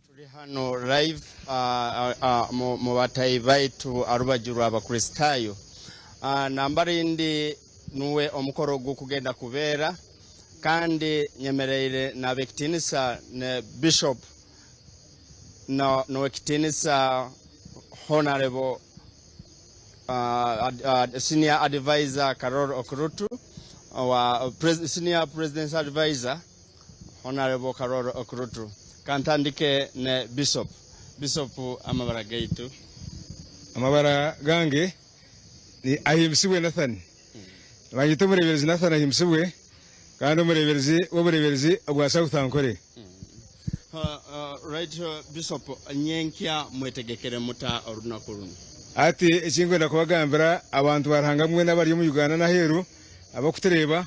Turi hanu live mu batahi baitu aharubaju rwa Bakristaayo. Nambari ndi nuwe omukoro gukugenda kubeera kandi nyemereire n'ab'ekitiinisa ne Bishop n'owekitiinisa Honourable Senior Advisor Karoro Okirutu owa Senior President's Advisor Honourable Karoro Okirutu. Kantandike ne Bishop. Bishop amabara gaitu. Amabara gange ni Ahimbisibwe Nathan. Nibanyeta omureeberezi Nathan Ahimbisibwe kandi omureeberezi w'obureeberezi obwa South Ankole. Right Bishop, nyenkya mwetegekere muta orunaku runu? Hati eki ndikwenda kubagambira abantu ba Ruhanga mwena abari omu Uganda n'aheeru abarikutureeba,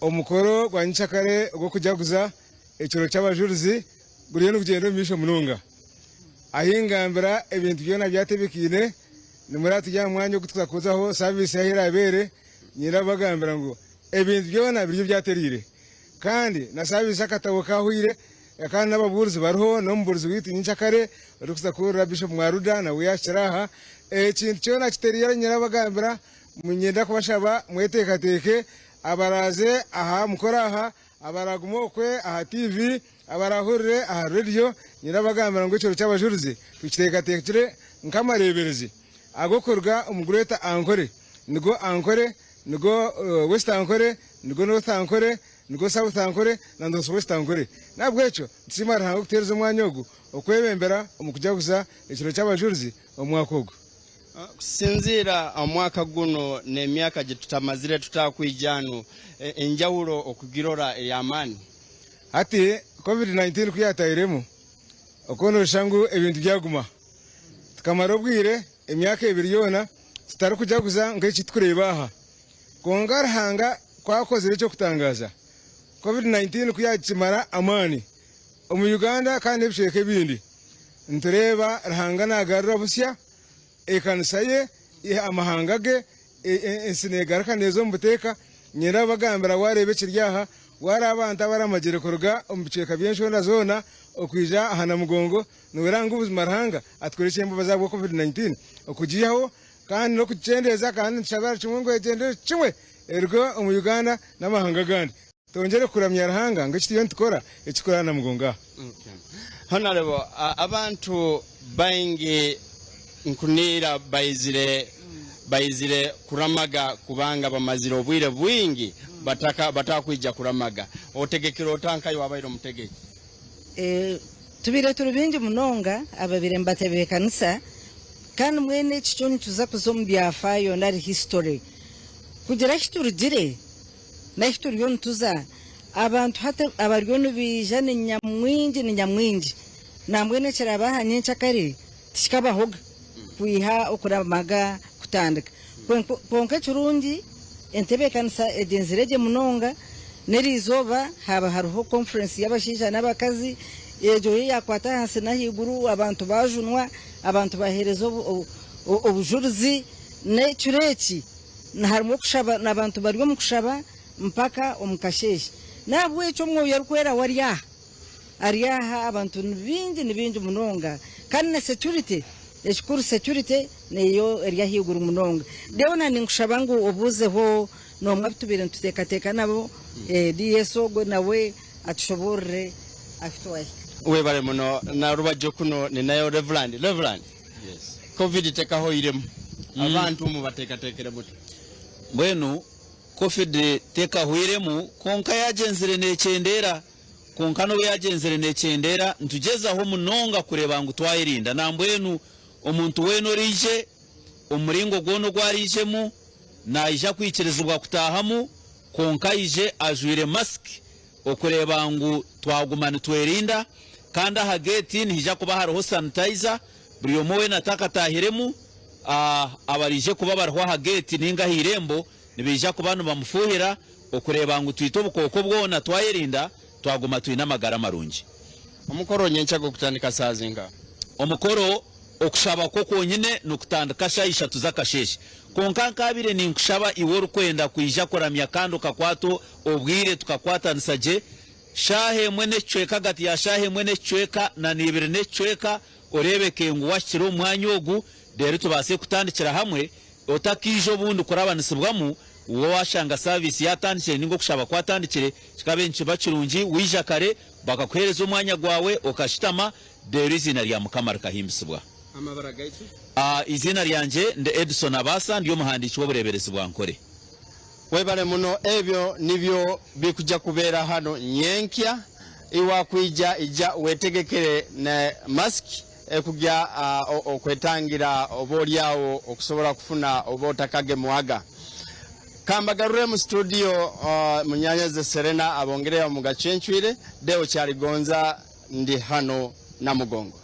omukoro gwa nyenkyakare ogw'okujaguza ekiro ky'abajurizi guriyo nigugyenda omu maisho munonga. Ahi ngambira ebintu byona byatebekaine, nimureba turi aha mwanya ogu turikuza kuzaho saviisi ahu eraabeere, niinyenda kubagambira ngu ebintu byona biriyo byatereire kandi na saviisi akatabo kahweire kandi n'ababuurizi bariho n'omubuurizi waitu nyenkyakare orikuza kubuurira Bishop Mwaruda nawe yaahikire aha. Ekintu kyona kitereire niinyenda kubagambira niinyenda kubashaba mweteekateeke abaraaze aha mukoro aha, abaraagume okwe aha TV, Abarahurire aha rediyo nirabagambira ngu ekiro ky'abajurizi tukiteekateekire nk'amareeberezi ag'okuruga omu Greater Ankole, nigo Ankole, nigo West Ankole, nigo North Ankole, nigo South Ankole na North West Ankole. N'ahabw'ekyo nitusiima Ruhanga okutuheereza omwanya ogu okwebembera omu kujaguza ekiro ky'abajurizi omu mwaka ogu. Kusinziira aha mwaka guno n'emyaka gi tutamazire tutakwija hanu, enjawulo okugirora ey'amaani. Hati Covid 19 ku yaatahiremu, okwo nooshusha ngu ebintu byaguma. Tukamara obwire, emyaka ebiri yoona, tutarikujaguza nk'eki turikureeba aha. Kwonka Ruhanga ku akozire eky'okutangaaza, Covid 19 ku yaakimara amaani omu Uganda kandi n'ebicweka ebindi, nitureeba Ruhanga naagarura busya ekanisa ye, amahanga ge, ensi neegaruka neeza omu buteeka. Niinyenda kubagambira waareeba ekiri aha, Waareeba abantu abaramagire kuruga omu bicweka by'enshonda zoona okwija aha Namugongo, nooreba ngu buzima Ruhanga atukoreise embabazi ahabwa Covid 19 okugiihaho kandi n'okugikyendeeza kandi nitushabira kimwe ngu egyendere kimwe eruge omu Uganda n'amahanga agandi twongyere kuramya Ruhanga ngu eki turiyo nitukora ekikuru aha Namugongo aha. Honourable, abantu baingi nkuniira baizire baizire kuramaga kubanga bamazire obwire bwingi bataka batakwija kuramaga. Otegekire ota nkayo wabaire omutegeki? Tubaire turi baingi munonga ababaire nibatebeekanisa kandi mbwenu eki kyo nituza kuza omu byafaayo nari history kugira ahu turugire n'ahu turiyo nituza. Abantu hati abariyo nibaija ni nyamwingi ni nyamwingi nambwenu ekiraabe aha nyenkyakare tikikabahoga kwiha okuramaga kutandika. Kwonka ekirungi entebeekanisa egyenzire gye munonga, n'eriizooba haaba hariho conference y'abashaija n'abakazi, egyo yo yaakwata ahansi n'ahaiguru, abantu baajunwa, abantu baaheereza obujurizi, n'ekiro eki harimu okushaba, abantu bari omu kushaba mpaka omu kasheeshe. N'ahabw'ekyo Omwoyo Orikwera we ari aha. Ari aha abantu ni baingi ni baingi munonga kandi na security ekikuru security neyo eri ahaiguru munonga. Deona ninkushaba ngu obuuzeho nomwe abu tubaire nituteekateeka nabo DS ogwo nawe atushoboorore ahu twahika. Webale muno na rubaju kuno ninayo Reverand. Reverand, Covid tekahoiremu, abantu mubateekateekere muta? Mbwenu Covid tekahwiremu kwonka yagyenzire nekyendeera. Kwonka n'obu yaagyenzire neekyendeera, nitugyezaho munonga kureeba ngu twayerinda. Nambwenu omuntu weena oraije, omu muringo gwona ogu araijemu, naija kwikirizibwa kutaahamu, kwonka aije ajwaire masiki okureeba ngu twaguma nitwerinda. Kandi aha geeti nihaija kuba hariho sanitizer, buri omwe weena atakataahiremu, abaraije kuba bariho aha geeti nainga aha irembo nibaija kuba nibamufuuhira. Okureeba ngu twita obukooko bwona twayerinda twaguma twine amagara marungi. Omukoro nyenkya gukutandika saaha zingaha? Omukoro okushaba kwo kwonyine nikutandika shaaha ishatu z'akasheeshe. Kwonka nkaabaire ninkushaba iwe orikwenda kwija kuramya kandi okakwata obwire tukakwatanisa gye. Shaaha emwe n'ekicweka agati ya shaaha emwe n'ekicweka na n'ibiri n'ekicweka oreebeke ngu wahikire omu mwanya ogu reero tubaase kutandikira hamwe otakaija obundi kurabanisibwamu waaba washanga saviisi yaatandikire ninga okushaba kwatandikire kikabe nikiba kirungi waija kare bakakuheereza omwanya gwawe okashutama reero eiziina rya Mukama rikahimbisibwa. Amabara gaitu? Eiziina ryangye ndi Edson Abaasa ndi omuhandiiki w'obureeberezi bwa Nkore. Webale muno ebyo nibyo bikuja kubeera hano nyenkya iwakwija ija wetegekere ne mask ekugya okwetangira oba olyawo okusobora kufuna oba otakagemwaga. Kambagarure mu studio munyanyazi Serena abongereyo omugacencwire Deo Kyaligonza ndi hano Namugongo.